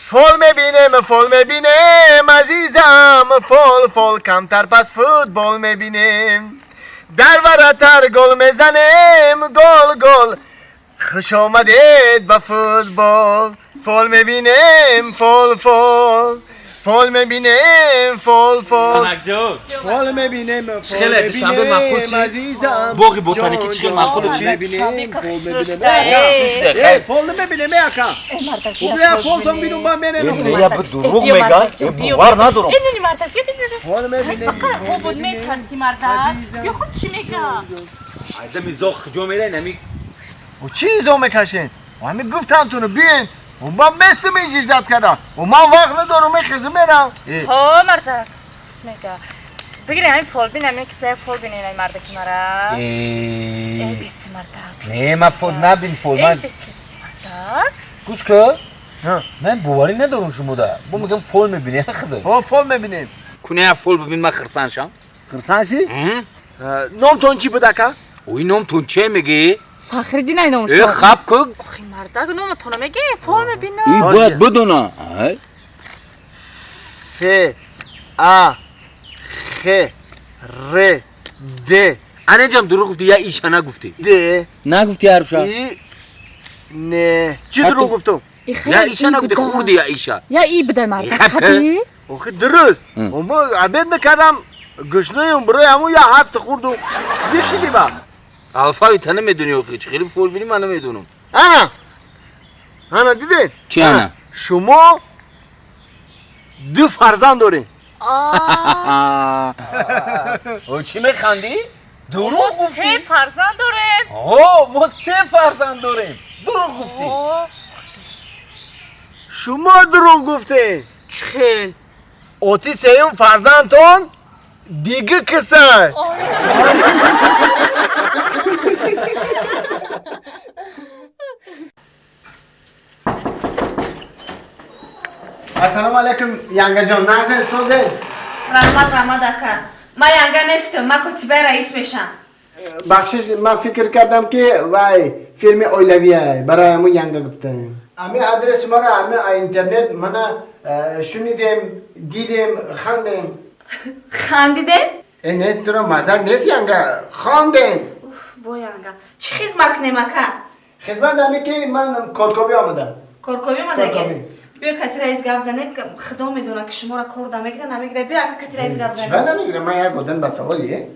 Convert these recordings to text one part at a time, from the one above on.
Фол мебинем, фол мебинем, азизам, фол, фол, камтар пас футбол мебинем. Дар варатар гол мезанем, гол, гол. Хуш омадед ба футбол. Фол мебинем, фол, фол. Фол мебинем, фол, фол. Фол мебинем, фол мебинем, азизам. Боғи ботаникӣ чӣ хел маъқул чӣ? Фол намебинем, ака. Убия фолтон бинум, ман менем. Я дурӯғ мегӯям, бовар надорам. Ин мардак, фол мебинем. Фақат хоб буд, метарси мардак. Ё худ чӣ мегӯям? Айдам изоқ куҷо мерай нами? О чӣ изо мекашен? Ҳами гуфтантуну биен. Ман местам инҷи ждат кардам. Ман вақт надорам, мехезам мерам. Ҳо мардак. Мега. Бигирен ҳамин фолбин, ҳамин кисаи фолбин ин мардаки мара. Э, биси мардак. Не, ман фол набин фол ман. Биси мардак. Гӯш кун. Ман боварӣ надорам шумода. Бо мегам фол мебинӣ худо. Ҳо фол мебинем. Куне фол бибин ман хурсанд шам. Хурсанд ши? Номтон чӣ буд ака? Ой номтон чӣ мегӣ? Фахриддин ай номаш. Э хаб кун. Охи мардак номатона мегӣ, фол мебинам. И бояд бидона. Ф А Х Р Д. Анеҷам дурӯғ гуфтӣ я иша нагуфтӣ? Д. Нагуфтӣ ҳарфша? И Не. Чӣ дурӯғ гуфтум? Я иша нагуфтӣ, хурди я иша. Я и бидай мардак. Хабӣ? Охи дуруст. Мо обед накардам, гушнаем барои ҳамун я ҳафт хурдум. Зиқ шидӣ ба? Алфавита намедонӣ охи, чӣ хеле фол бинӣ ман намедонам. Ана! Ана дидед? Чӣ ана? Шумо ду фарзанд доред. О чӣ механдӣ? Дурӯғ гуфтӣ? Се фарзанд дорем. Ҳо, мо се фарзанд дорем. Дурӯғ гуфтӣ. Шумо дурӯғ гуфтед. Чӣ хел? Оти сеюм фарзандтон дига кисай. Ассалому алайкум, янгаҷон. Нағзен, созен? Раҳмат, раҳмат, ака. Ман янга нестам, ман котибаи раис мешам. Бахшиш, ман фикр кардам ки вай фирми оилавия, барои ҳамун янга гуфтам. Ами адрес шуморо ами интернет мана шунидем, дидем, хандем. Хандидем? Э, не, туро мазак нест янга, хондем. Уф, бо янга. Чӣ хизмат кунем, ака? Хизмат ами ки ман коркобӣ омадам. Коркобӣ омадаги? Биё кати раис гап занед, худо медона ки шуморо кор дамегира, намегира. Биё ака кати раис гап занед. Чӣ намегира? Ман як одам ба саволе.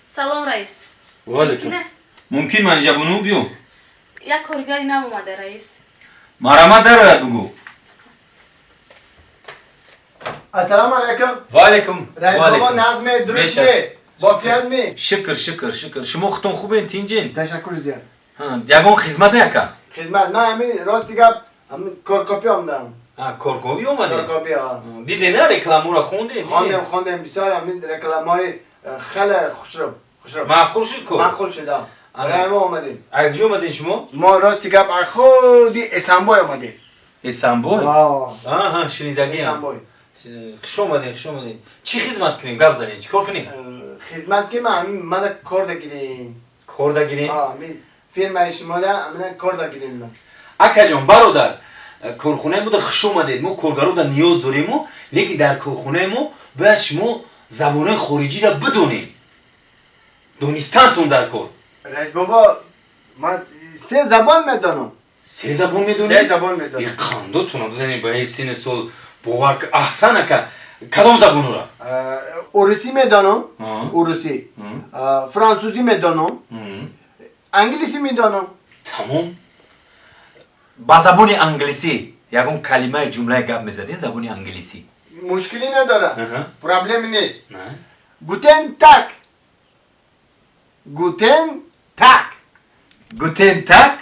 Салом раис. Ва алайкум. Мумкин ман ҷабуну биём? Як коргари нав омада раис. Марама дарояд бугӯ. Ассалому алайкум. Ва алайкум. Раис бобо нағз ме, дуруст ме? Бофият ме? Шукр, шукр, шукр. Шумо худтон хубен, тинҷен? Ташаккур зиёд. Ягон хизмат яка? Хизмат на, ами рости гап, ами коркопӣ омадам. Коркобӣ омадед? Коркопӣ, а. Дидед на рекламаро хондед? Хондем, хондем, бисёр ами рекламаҳои хеле хушрӯ, хушрӯ. Маъқул шуд кор? Маъқул шуд, а. Барои мо омадем. Аз куҷо омадед шумо? Мо рости гап аз худи Эсанбой омадем. Эсанбой? Аҳа, шунидагиам. Эсанбой. Хуш омадед, хуш омадед. Чӣ хизмат кунем? Гап занед, чӣ кор кунем? Хизмат ки мана кор дагирем. Кор дагирем? Фирмаи шумода мана кор дагирем ман. Акаҷон, бародар, корхонаи мода хуш омадед. Мо коргарода ниёз дорему, лекин дар корхонаи мо бояд шумо забонҳои хориҷиро бидонед. Донистантон дар кор. Раис бобо, ман се забон медонам. Се забон медонед? Се забон медонам. И қандотона бизанед ба ин синни сол бовар аҳсан ака. Кадом забонро? Урусӣ медонам, урусӣ. Франсузӣ медонам. Англисӣ медонам. Тамом. Ба забони англисӣ ягон калимаи ҷумлаи гап мезадед забони англисӣ? Мушкилӣ надорад. Проблеми нест. Гутен так. Гутен так. Гутен так?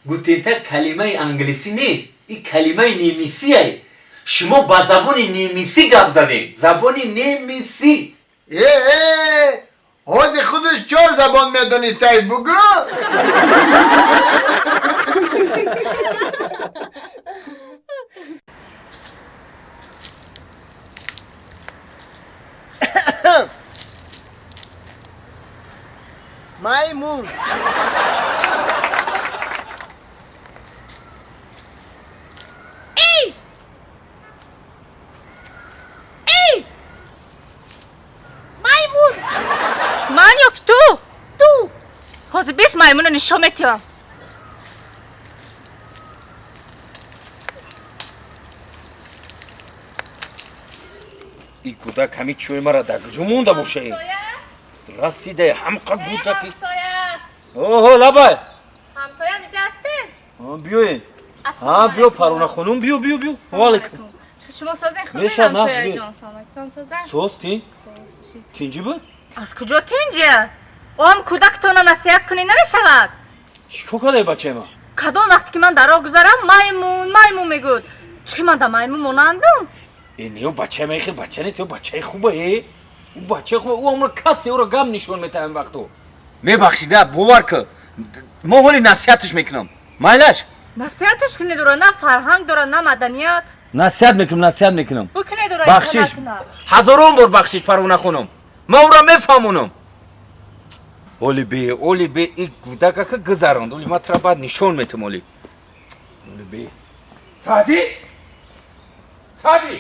Гутен так калимаи англисӣ нест. Ин калимаи немисие. Шумо ба забони немисӣ гап задед. Забони немисӣ. Э, ҳозир худаш чор забон медонистай бугӯ. Маймун. Ҳозир 20 маймуна нишон метиҳам. И кӯдак ҳамин чӯи мара дар куҷо монда боша? Расида ҳамқа гудаки. Оҳо, лабай. Ҳамсоя инҷа ҳастед? Биёед. Ҳа, биё Парвона хонум, биё, биё, биё. Ва алайкум. Шумо созен хуб ҳамсоя ҷон, саломатон созен? Соз тин? Тинҷи буд? Аз куҷо тинҷи? Он кӯдактона насиҳат кунӣ намешавад. Чӣ кор кардаи бачаи ман? Кадом вақте ки ман дар роҳ гузарам, маймун, маймун мегӯяд. Чӣ ман да маймун монандам? Э, не, бачаи ман хел бача нест, бачаи хуба, э. Ӯ бачаи хуба, ӯ амро касе ӯро гам нишон метаҳам вақто. Мебахшида, бовар кун. Мо ҳоли насиҳатш мекунам. Майлаш? Насиҳатш кунед ӯро, на фарҳанг дорад, на маданият. Насиҳат мекунам, насиҳат мекунам. Бикунед ӯро, бахшиш. Ҳазорон бор бахшиш, Парвона хонум. Ман ӯро мефаҳмонам. Оли бе, оли бе, и кӯдакака гузаронд. Оли ман тура баъд нишон метам, оли. Оли бе. Саъдӣ? Саъдӣ!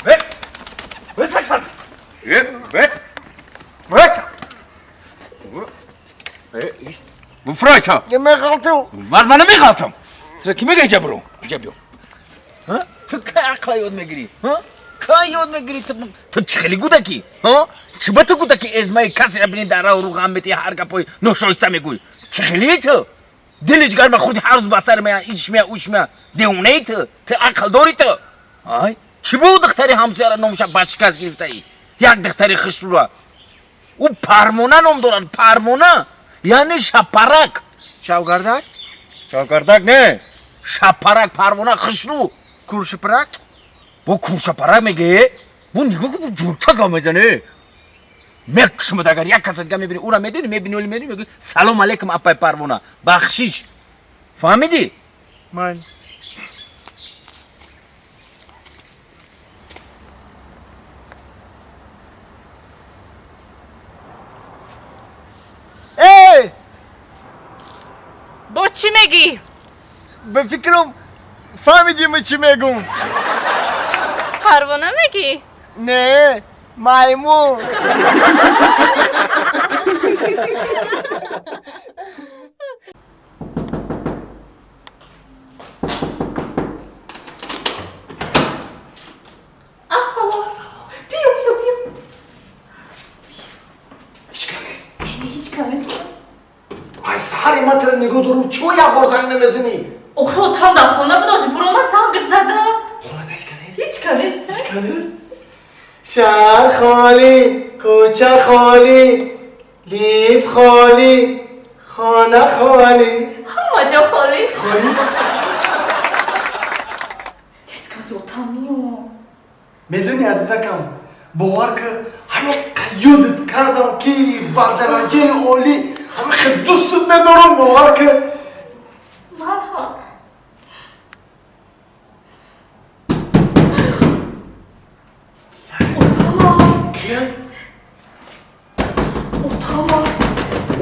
Бе! Бе, саъдӣ! Бе, бе! Бе! Бе, ис. Буфрой то. Меғалтам. Ман мана меғалтам. Тура ки мега иҷа биро? Иҷа биё. Ҳа? Ту кай ақла ёд мегирӣ? Ҳа? Кай ёд мегирӣ? Ту чӣ хеле гудаки? Ҳа? Чӣ ба ту гудаки эзмаи касеро бинӣ дар раҳу рӯ ғам метиҳӣ, ҳар гапҳои ношоиста мегӯӣ? Чӣ хеле ту? Дили ҷигар ба худи ҳар рӯз ба сар мея, иш мея, уш мея. Девонаи ту? Ту ақл дорӣ ту? Ай? Чӣ буд духтари ҳамсояро номаша ба шикаст гирифтаӣ? Як духтари хушрӯра. Ӯ Парвона ном дорад, Парвона. Яъне шапарак. Шавгардак? Шавгардак не. Шапарак, Парвона хушрӯ. Куршапарак? Бо куршапарак мегӯе? Бо нигоҳ кун, бо ҷурта гап мезане. Мекушмад агар як каса дига мебинӣ, ӯра медонӣ, мебинӣ, оли медонӣ, мегӯӣ салом алейкум апай Парвона. Бахшиш. Фаҳмидӣ? Ман. Эй! Бо чӣ мегӣ? Ба фикрам фаҳмидӣ ман чӣ мегӯм. Парвона мегӣ? Не, маймун. Ассалом, ассалом. Биё, биё, биё. Ҳеҷ кам нест. Яъне ҳеҷ кам нест. Ай, саҳари ман туро нигоҳ дорам, чо як бор занг намезанӣ? Охи, отам дар хона буд, ҳозир буромад, занг задам. Хонада ҳеҷ кам нест? Ҳеҷ кам нест. Ҳеҷ кам нест. Шаҳр холӣ, кӯча холӣ, лиф холӣ, хона холӣ. Ҳама ҷо холӣ. Холӣ? Тез ки ҳозир отам меояд. Медонӣ, азизакам, бовар кун, ҳамин ёдат кардам ки ба дараҷаи олӣ ҳамин хел дӯстат медорам, бовар кун. Ман ҳам. Отамам. Кия? Отамам.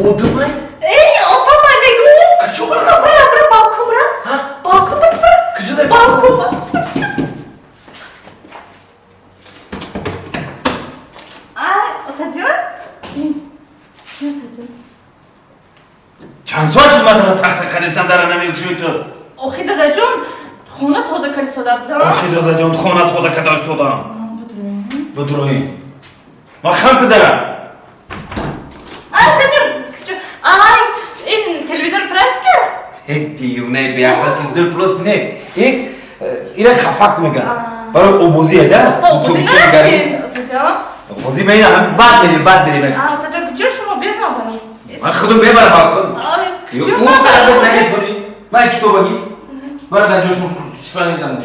Одамай? Эй, отамай мегӯ. Куҷо Бира, барам? бира, бира, балкон бира. Ҳа? Балкон бира, бира. Куҷо дай Балкон балкон? бира. Ай, отаҷон? Отаҷон. Чанд сол шуд ман туро тахта кардистам, дара намекушои ту? Охи, дадаҷон, хона тоза каристода будам. Охи, дадаҷон, хона тоза карда истодам. Бидуроем. Бидуроем. Ман хам ку дара. Ай, дадаҷон, куҷо? Ай, ин телевизор пластика? Э, девонаи беақл, телевизор пластик не. Э, ира хафак меган. Барои обозие, да? Бо обозӣ нарафтед, отаҷон? Обозӣ ба ин ҳам бад мерем, бад мерем. А, отаҷон, куҷо шумо? Биё набарам. Ман худам мебарам балкон. Ай, куҷо Ӯ мабарам? тарбият наметонӣ. Ман китоба гир. Бар дар ҷошон шифа медам.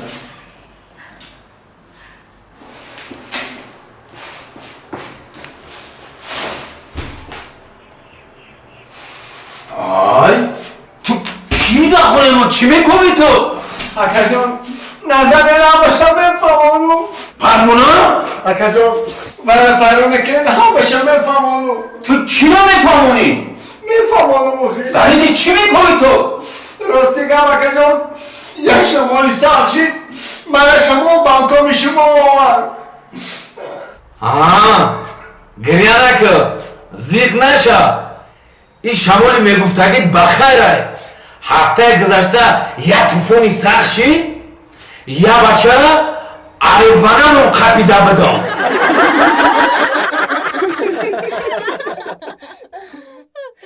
Ай, ту кӣ дар хонаи мо? Чӣ мекунӣ ту? Акаҷон, назар ҳамаша мефаҳмонам. Парвона? Акаҷон, мана файрона кунед, ҳамаша мефаҳмонам. Ту чӣ намефаҳмонӣ? Мефаҳмонам охи. Зариди, чӣ мекунӣ ту? Рости гап, акаҷон, як шамоли сахт шид, мана шамол балкони шумо овард. Аа, гиря накун, зиқ наша. Ин шамоли мегуфтагид ба хайрай. Ҳафтаи гузашта як тӯфони сахт шид, я бачара айванамон қапида бидон.